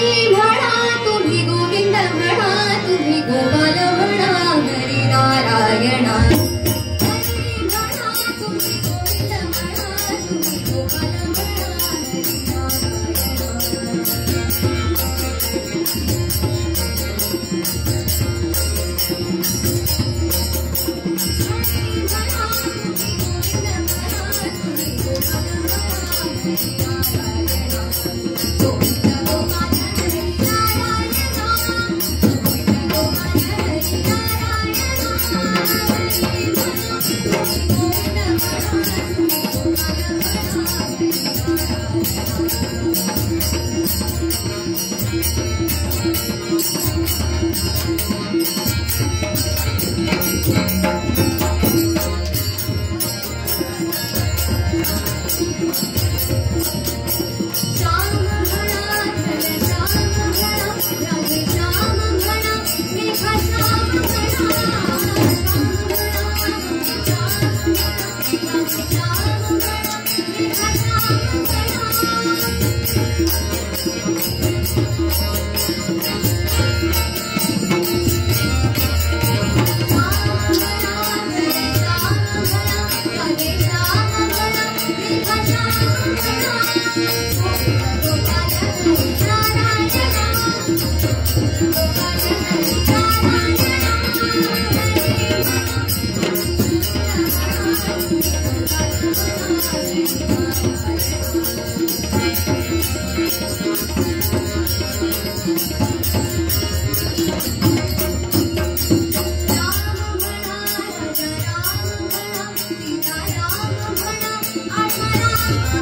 हरी म्हणा तुम्ही गोविंद म्हणा तुम्ही गोपाल म्हणा हरी नारायणा। हरी म्हणा तुम्ही गोविंद म्हणा तुम्ही गोपाल म्हणा हरी नारायणा। हरी म्हणा तुम्ही गोविंद म्हणा तुम्ही गोपाल म्हणा हरी नारायणा। गोविंद गोपाल हरी नारायणा, गोविंद गोपाल हरी नारायणा। हरी म्हणा तुम्ही गोविंद म्हणा तुम्ही गोपाल म्हणा हरी नारायणा। श्याम म्हणा घनश्याम म्हणा राधेश्याम म्हणा मेघश्याम म्हणा। श्याम म्हणा घनश्याम म्हणा राधेश्याम म्हणा मेघश्याम म्हणा। श्याम म्हणा घनश्याम म्हणा राधेश्याम म्हणा मेघश्याम म्हणा। गोविंद गोपाल हरी नारायणा, गोपाल हरी नारायणा। हरी म्हणा गोविंद म्हणा तुम्ही गोपाल म्हणा हरी नारायणा। राम म्हणा राजा राम म्हणा सीता राम म्हणा आत्मा राम म्हणा। राम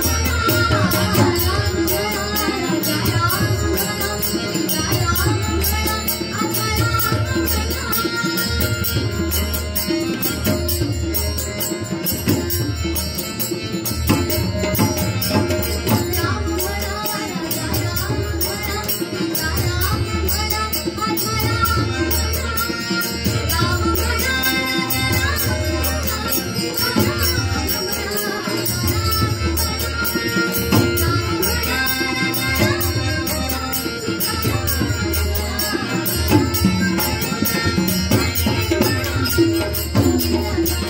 म्हणा राजा राम म्हणा सीता राम म्हणा आत्मा राम म्हणा। राम म्हणा राजा राम म्हणा सीता राम म्हणा आत्मा राम म्हणा। राम म्हणा राजा राम म्हणा सीता राम म्हणा आत्मा राम म्हणा। राम म्हणा राजा राम म्हणा सीता राम म्हणा आत्मा राम म्हणा। हरी म्हणा गोविंद म्हणा तुम्ही गोपाल म्हणा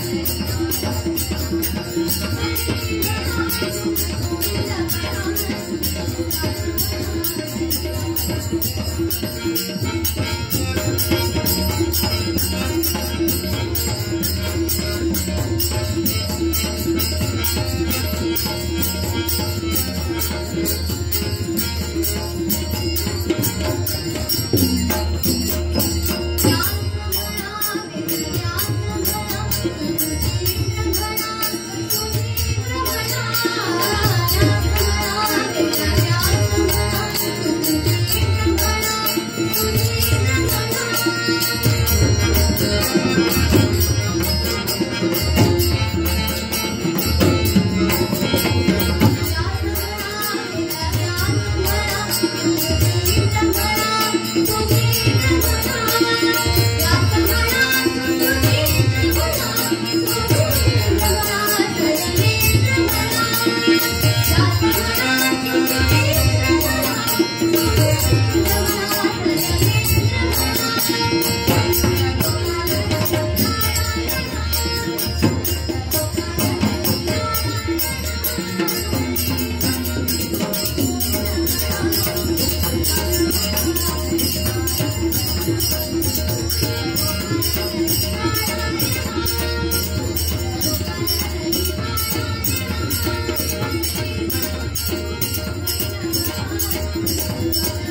हरी नारायणा। हरी म्हणा तुम्ही गोविंद म्हणा तुम्ही गोपाल म्हणा हरी व्यास म्हणा वेदव्यास म्हणा सुचित्र म्हणा सुचित्र म्हणा। व्यास म्हणा वेदव्यास म्हणा सुचित्र म्हणा सुचित्र म्हणा। व्यास म्हणा वेदव्यास म्हणा सुचित्र म्हणा सुचित्र म्हणा। व्यास म्हणा सुचित्र म्हणा सुचित्र म्हणा शैलेंद्र म्हणा। व्यास म्हणा सुचित्र म्हणा सुचित्र म्हणा शैलेंद्र म्हणा। गोपाल हरी नारायणा, गोपाल हरी नारायणा। गोविंद